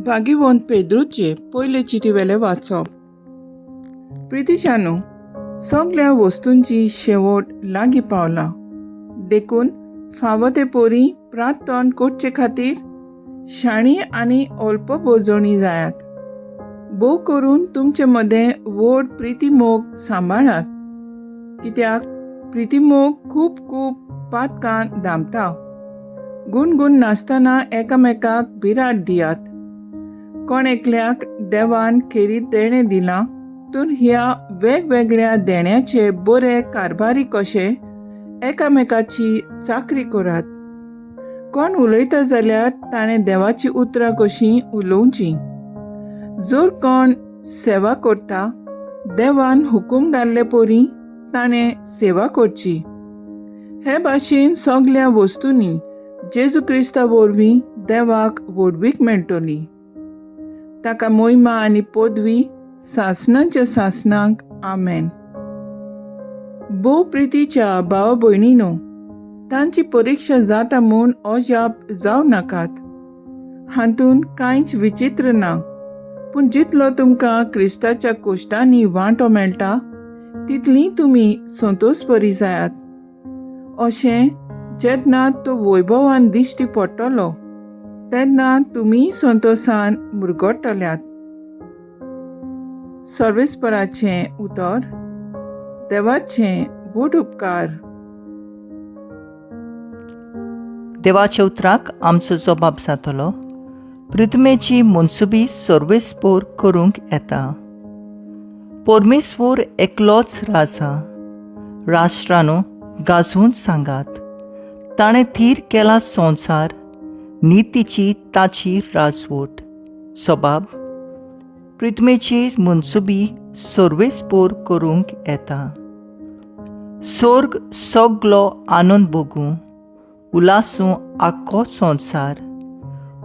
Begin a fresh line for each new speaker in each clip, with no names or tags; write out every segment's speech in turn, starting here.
भागीवंत पेद्रूचे पयले चिटीवेले वाचप. प्रितीच्यानू, सगल्या वस्तूंची शेवट लागीं पावला, देखून फावो ते पोरी प्रार्थन करचे खातीर शाणी आनी अल्पबोजणी जायात. भोव करून तुमचे मदें व्हड प्रितीमोग सांबाळात, कित्याक प्रितीमोग खूब खूब पातकां धांपता. गुणगुण नासतना एकामेकाक बिराड दियात. कोण एकल्याक देवान खेरीत देणें दिलां तर ह्या वेगवेगळ्या देण्याचे बरे कारभारी कशे एकामेकाची चाकरी करात. कोण उलयता जाल्यार ताणें देवाचीं उतरां कशीं उलोवचीं. जर कोण सेवा करता, देवान हुकूम घाल्ले परी ताणें सेवा करची. हे भाशेन सगल्या वस्तूंनी जेजू क्रिस्ता वरवीं देवाक व्हडवीक मेळटली. ताका मोहिमा आनी पदवी सासणाच्या सासणाक. आमेन. भोव प्रितीच्या भावा भयणीनो, तांची परिक्षा जाता म्हूण अजाप जावं नाकात. हातूंत कांयच विचित्र ना, पूण जितलो तुमकां क्रिस्ताच्या कोश्टांनी वांटो मेळटा तितली तुमी संतोशपरी जायात. अशें जेन्ना तो वैभवान दिश्टी पडटलो तेन्ना तुमी संतोशान मुरगट्टल्यात. सर्वेस्पराचें उतर. देवाचें व्हड उपकार.
देवाच्या उतराक आमचो जबाब जातलो. पृथ्वेची मनसुबी सर्वेस्पोर करूंक येता. परमेश्वर एकलोच राजा. राष्ट्रानो गाजोवन सांगात, ताणें थीर केला संवसार, नितीची ताची राजवट. सबाब पृथ्वेची मनसुबी सर्वेस्पोर करूंक येता. सोर्ग सगलो आनंद भोगूं, उलासूं आख्खो संवसार.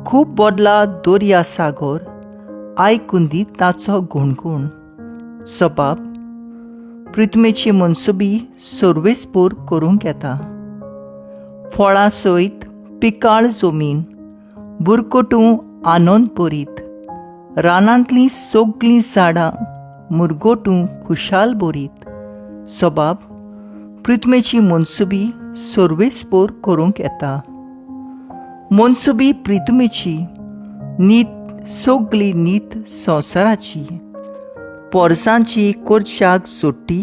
खूब बदला दर्या सागर, आयकून दी ताचो गुणगुण. सबाब पृथ्वेची मनसुबी सर्वेस्पोर करूंक येता. फळां सयत पिकाळ जमीन, बुरकोटूं आनंद भरीत. रानांतलीं सगलीं झाडां मुरगोटूं खुशाल भरीत. सबाब पृथ्वेची मनसुबी सर्वेस्पोर करूंक येता. मनसुबी पृथ्वेची नीत सगली नीत संवसाराची, पोरसांची कोरच्याक सोडटी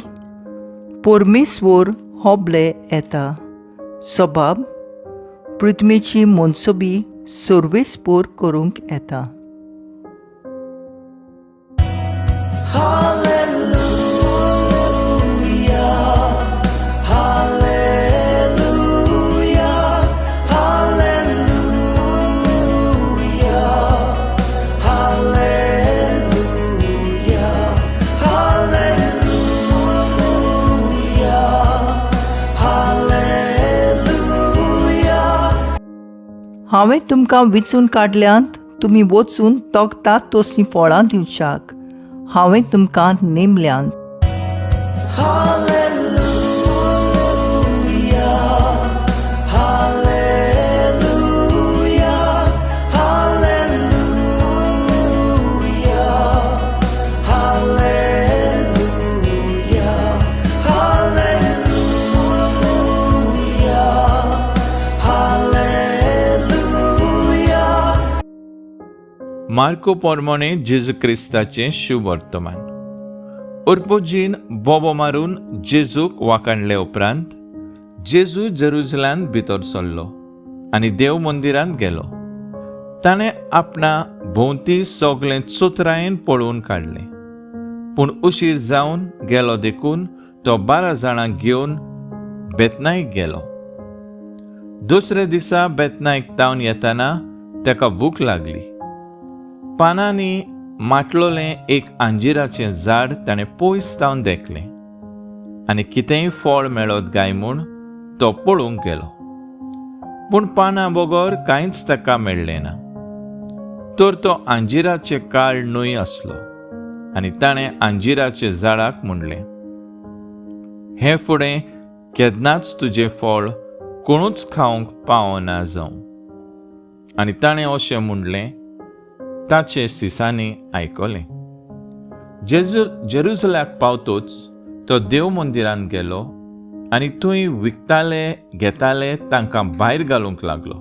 परमेश्वर होबले येता. सबाब पृथ्वेची मनसुबी सर्वेस्पोर करूंक येता. हांवें तुमकां विंचून काडल्यांत, तुमी वचून तोखतात तसलीं फळां दिवच्याक हांवें तुमकां नेमल्यांत.
मार्को पोरमोणे जेजू क्रिस्ताचें शुभवर्तमान. उर्पोजीन बोबो मारून जेजूक वाकाणले उपरांत जेजू जेरुजलांत भितर सरलो आनी देव मंदिरांत गेलो. ताणें आपणा भोंवती सगळें चतुरायेन पळोवन काडलें, पूण उशीर जावन गेलो देखून तो 12 जाणांक घेवन बेतनायक गेलो. दुसरे दिसा बेतनायक तावन येताना ताका भूक लागली. पानांनी माटलोलें एक अंजिराचें झाड ताणें पयस तावन देखलें आनी कितेंय फळ मेळत काय म्हूण तो पळोवंक गेलो, पूण पानां बगर कांयच ताका मेळ्ळें ना. तर तो अंजिराचें काळ न्हय आसलो आनी ताणें अंजिराचे झाडाक म्हणलें, हें फुडें केन्नाच तुजें फळ कोणूच खावंक पावना जावं. आनी ताणें अशें म्हणलें, ताचे सिसांनी आयकलें. जेजू जेरुजलाक पावतोच तो देव मंदिरांत गेलो आनी थंय विकताले घेताले तांकां भायर घालूंक लागलो.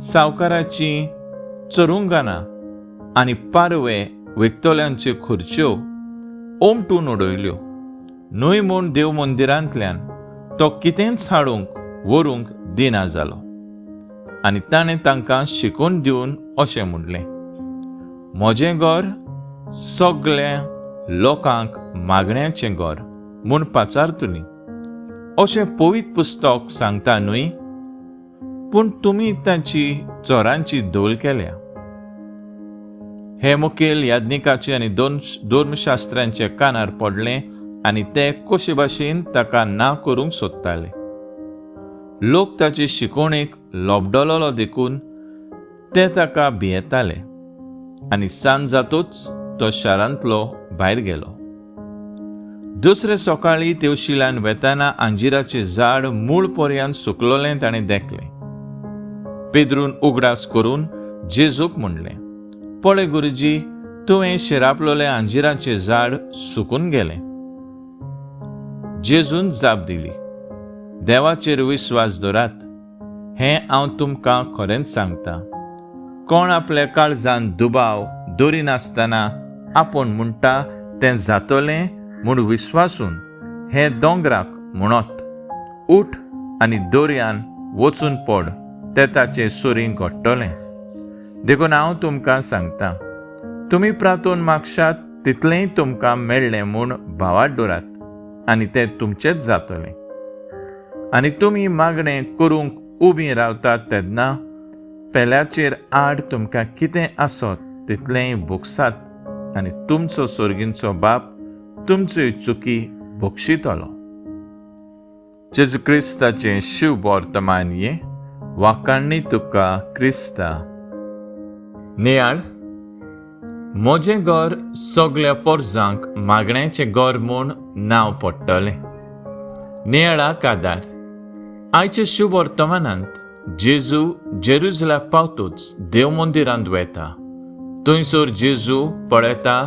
सावकाराचीं चरुंगानां आनी पारवे विकतल्यांच्यो खुर्च्यो ओमटून उडयल्यो. न्हय म्हूण देव मंदिरांतल्यान तो कितेंच हाडूंक व्हरूंक दिना जालो. आनी ताणें तांकां शिकोवन दिवन अशें म्हणलें, म्हजें घर सगळ्या लोकांक मागण्याचें घर म्हूण पाचारतलीं अशें पवित्र पुस्तक सांगता न्हय? पूण तुमी ताची चोरांची धोल केल्या. हे मुखेल याज्ञिकाचे आनी धर्मशास्त्र्यांच्या कानार पडलें आनी ते कशे भाशेन ताका ना करूंक सोदताले. लोक ताचे शिकवणेक लोबडलोलो देखून ते ताका भियेताले आनी सांज जातूच तो शारांतलो भायर गेलो. दुसरे सकाळीं तेवशिल्यान वेताना अंजिराचें झाड मूळ पर्यंत सुकलोलें ताणें देखलें. पेद्रून उगडास करून जेजूक म्हणलें, पळय गुरुजी, तुवें शिरापलोलें अंजिराचें झाड सुकून गेलें. जेजून जाप दिली, देवाचेर विस्वास दवरात, हें हांव तुमकां खरेंच सांगता. कोण आपल्या काळजान दुबाव दवरिनासतना आपूण म्हणटा तें जातलें म्हूण विस्वासून हे दोंगराक म्हणत, उठ आनी दर्यान वचून पड, तें ताचे सुरींग घडटलें. देखून हांव तुमकां सांगता, तुमी प्रार्थोन मागशात तितलेंय तुमकां मेळ्ळें म्हूण भावार्त दवरात आनी तें तुमचेंच जातलें. आनी तुमी मागणें करूंक उबीं रावतात तेन्ना पेल्याचेर आड तुमकां कितें आसत तितलेंय भोगसात आनी तुमचो सर्गींचो बाप तुमच्यो चुकी भोगशितलो. जेजू क्रिस्ताचें शुभ वर्तमान हें. वाखाणणी तुका क्रिस्ता. नियाळ. म्हजें घर सगल्या पोरजांक मागण्याचें घर म्हूण नांव पडटलें. नियाळाक आदार. आयच्या शुभ वर्तमानांत जेजू जेरुजलाक पावतूच देव मंदिरांत वेता. थंयसर जेजू पळयता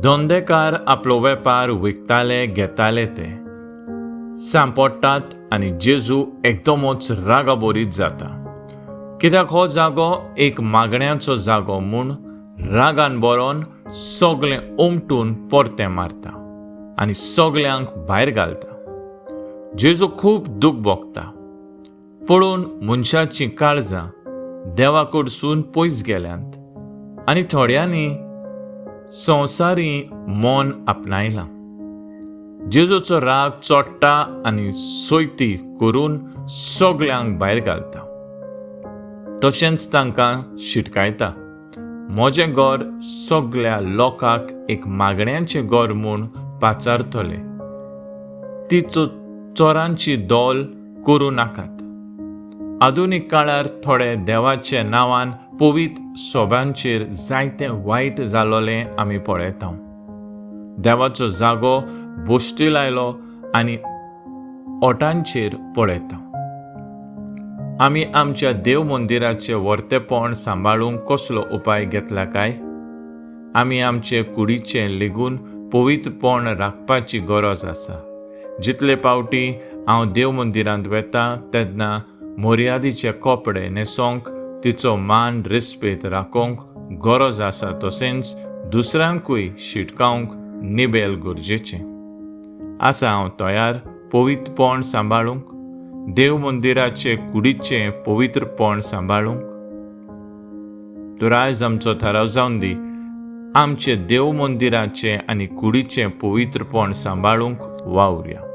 धंदेकार आपलो वेपार विकताले घेताले ते सांपडटात आनी जेजू एकदमच रागाबरीत जाता, कित्याक हो जागो एक मागण्याचो जागो म्हूण रागान बरोवन सगळें ओमटून परतें मारता आनी सगल्यांक भायर घालता. जेजू खूब दूख भोगता पळोवन मनशाचीं काळजां देवा कडसून पयस गेल्यांत आनी थोड्यांनी संवसारी मन आपणायलां. जेजूचो राग चोडटा आनी सोयती करून सगल्यांक भायर घालता, तशेंच तांकां शिटकायता, म्हजें घर सगल्या लोकांक एक मागण्यांचें घर म्हूण पाचारतलें, ती चोरांची दोल करूं नाकात. आधुनीक काळार थोडे देवाच्या नांवान पवित्र सोबांचेर जायतें वायट जालोलें आमी पळयता. देवाचो जागो बोश्टी लायलो आनी ओटांचेर पळयता. आमी आमच्या देव मंदिराचें वर्तेपण सांबाळूंक कसलो उपाय घेतला काय? आमी आमचे कुडीचें लेगून पवित्रपण राखपाची गरज आसा. जितले पावटी हांव देव मंदिरांत वेता तेन्ना मर्यादीचे कपडे न्हेसोंक, तिचो मान रेस्पेद राखोवंक गरज आसा, तशेंच दुसऱ्यांकूय शिटकावंक निबेल गरजेचें आसा. हांव तयार पवित्रपण सांबाळूंक, देव मंदिराचे कुडीचें पवित्रपण सांबाळूंक? तर आयज आमचो थाराव जावन दी, आमचे देव मंदिराचें आनी कुडीचें पवित्रपण सांबाळूंक वावुरया.